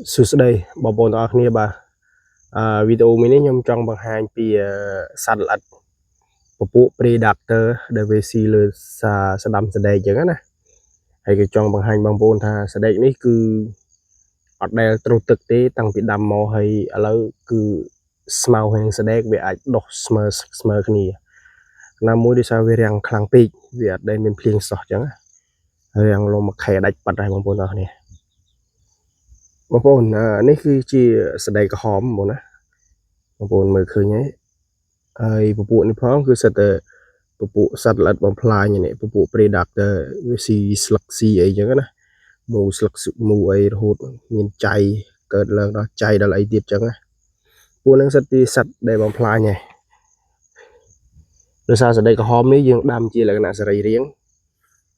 សួស្តីបងប្អូនទាំងអស់គ្នាបាទវីដេអូមួយនេះខ្ញុំចង់បង្ហាញពីសត្វល្អិតពពួក Predator ដែលវាស៊ីលើសាស្ដាំសដែកអញ្ចឹងណាហើយក៏ចង់បង្ហាញបងប្អូនថាសដែកនេះគឺអត់ដែលត្រុសទឹកទេតាំងពីដាំមកហើយឥឡូវគឺស្មៅហើយនឹងសដែកវាអាចដុះស្មើស្មើគ្នាណាមួយដោយសារវារាំងខ្លាំងពេកវាអត់ដែលមានភ្លៀងសោះអញ្ចឹងណារាំងលំមួយខែដាច់បាត់ហើយបងប្អូនទាំងអស់គ្នា បងប្អូននេះគឺជាសដែកក្រហមបងណាបងប្អូនមើលឃើញហើយហើយពពួកនេះផងគឺសិតតែពពួកសត្វល្អិតបំផ្លាញនេះពពួក predator វាស៊ីស្លឹកស៊ីអីចឹងណាមូស្លឹកមូអីរហូតមានចៃកើតឡើងដល់ចៃដល់អីទៀតចឹងណាពួកហ្នឹងសិតទីសត្វដែលបំផ្លាញហើយដោយសារសដែកក្រហមនេះយើងដាំជាលក្ខណៈសរីរាង្គ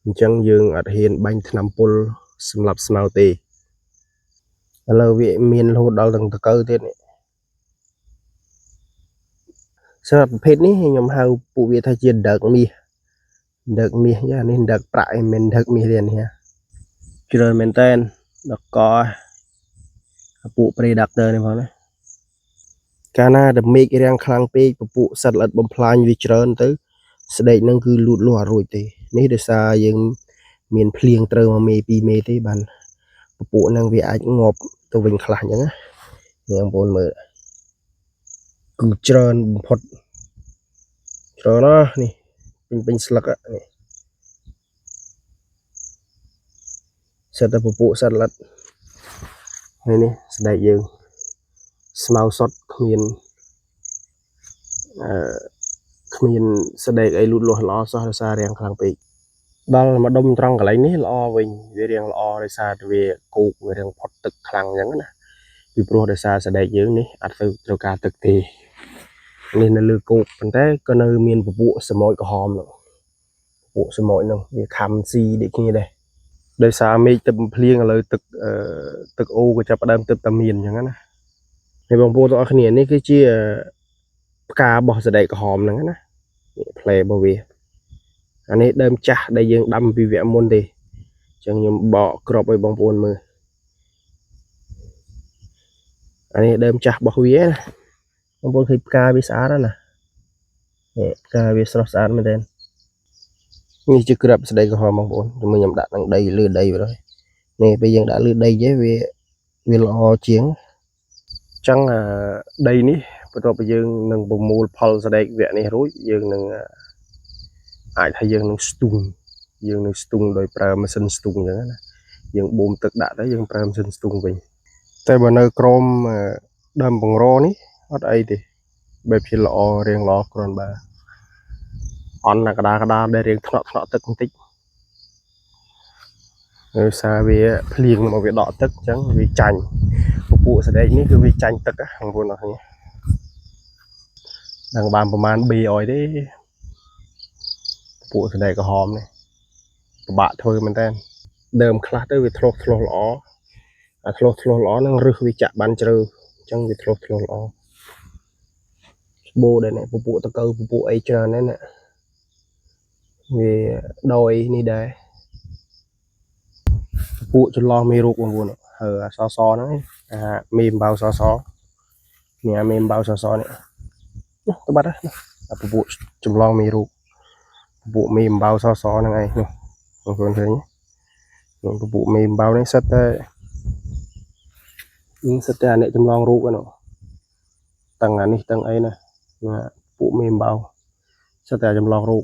អញ្ចឹងយើងអត់ហ៊ានបាញ់ថ្នាំពុលសម្រាប់ស្មៅទេឥឡូវវាមានរហូតដល់ទាំងតកៅទៀតនេះសម្រាប់ប្រភេទនេះខ្ញុំហៅពួកវាថាជាដឹកមាសដឹកមាសយ៉ានេះដឹកប្រាក់ឯមិនដឹកមាសទេនេះច្រើនមែនតើដកកពួក Predator នេះផងណាកាលណាដែលមេឃរាំងខ្លាំងពេកពពួកសត្វល្អិតបំផ្លាញវាច្រើនទៅស្ដេកនឹងគឺលូតលាស់អត់រួចទេនេះដោយសារយើងមានភ្លៀងត្រូវមួយមេពីរមេទេបានពពួកនឹងវាអាចងាប់ទៅវិញខ្លះអញ្ចឹងណានេះបងប្អូនមើលគឺច្រើនបំផុតច្រើនណាស់នេះពេញពេញស្លឹកនេះសិតតែពពួកសត្វល្អិតហើយនេះស្ដេកយើងស្មៅសុតគ្មានអឺគ្មានស្ដេកអីលូតលាស់ល្អសោះដោយសាររាំងខ្លាំងពេកដល់មកដុំត្រង់កន្លែងនេះល្អវិញវារាងល្អដោយសារតែវាគោកវារាងផុតទឹកខ្លាំងអញ្ចឹងណាពីព្រោះដោយសារស្ដេកយើងនេះអត់ទៅត្រូវការទឹកទេនេះនៅលើគោកប៉ុន្តែក៏នៅមានពពួកសមោចក្រហមនោះពពួកសមោចនោះវាខំស៊ីដូចគ្នាដែរដោយសារមេឃទឹកភ្លៀងឥឡូវទឹកទឹកអូក៏ចាប់ផ្ដើមទឹកតាមានអញ្ចឹងណាហើយបងប្អូនទាំងអស់គ្នានេះគឺជាផ្ការបស់សដែកក្រហមហ្នឹងណានេះផ្លែរបស់វាអានេះដើមចាស់ដែលយើងដាំពីវគ្គមុនទេអញ្ចឹងខ្ញុំបកក្របឲ្យបងប្អូនមើលអានេះដើមចាស់របស់វាណាបងប្អូនឃើញផ្កាវាស្អាតណាស់នេះផ្កាវាស្រស់ស្អាតមែនទែននេះជាក្របសដែកក្រហមបងប្អូនជាមួយខ្ញុំដាក់នឹងដីលើដីបណ្ដោយនេះពេលយើងដាក់លើដីចេះវាល្អជាងចឹងដីនេះបន្ទាប់ពីយើងនឹងប្រមូលផលសដែកវគ្គនេះរួចយើងនឹងអាចថាយើងនឹងស្ទូងយើងនឹងស្ទូងដោយប្រើម៉ាស៊ីនស្ទូងអញ្ចឹងណាយើងបូមទឹកដាក់ទៅយើងប្រើម៉ាស៊ីនស្ទូងវិញតែបើនៅក្រោមដើមបង្រនេះអត់អីទេបែបជាល្អរៀងល្អគ្រាន់បើអន់ណាកដាកដាដែលរៀងថ្នាក់ថ្នាក់ទឹកបន្តិចដោយសារវាភ្លៀងមកវាដកទឹកអញ្ចឹងវាចាញ់ពពួកសដែកនេះគឺវាចាញ់ទឹកណាបងប្អូនអរគ្នាដឹងបានប្រហែល B អយទេពួកសដែកក្រហមនេះពិបាកធ្វើមែនតើដើមខ្លះទៅវាធ្លោះធ្លោះល្អអាធ្លោះធ្លោះល្អហ្នឹងរឹសវាចាក់បានជ្រៅអញ្ចឹងវាធ្លោះធ្លោះល្អស្បូរដែរនេះពពួកតកៅពពួកអីច្រើនដែរណាវាដោយនេះដែរពពួកចន្លោះមេរោគបងប្អូនហើអាសសហ្នឹងអាមេអំបៅសសនេះអាមេអំបៅសសនេះទៅបាត់ណាអាពពួកចម្លងមេរោគពពួកមេអំបៅសសហ្នឹងឯងនោះបងប្អូនឃើញនោះពពួកមេអំបៅនេះសិតតែសិតតែអាអ្នកចម្លងរោគហ្នឹងតាំងអានេះតាំងអីណាពួកមេអំបៅសិតតែចម្លងរោគ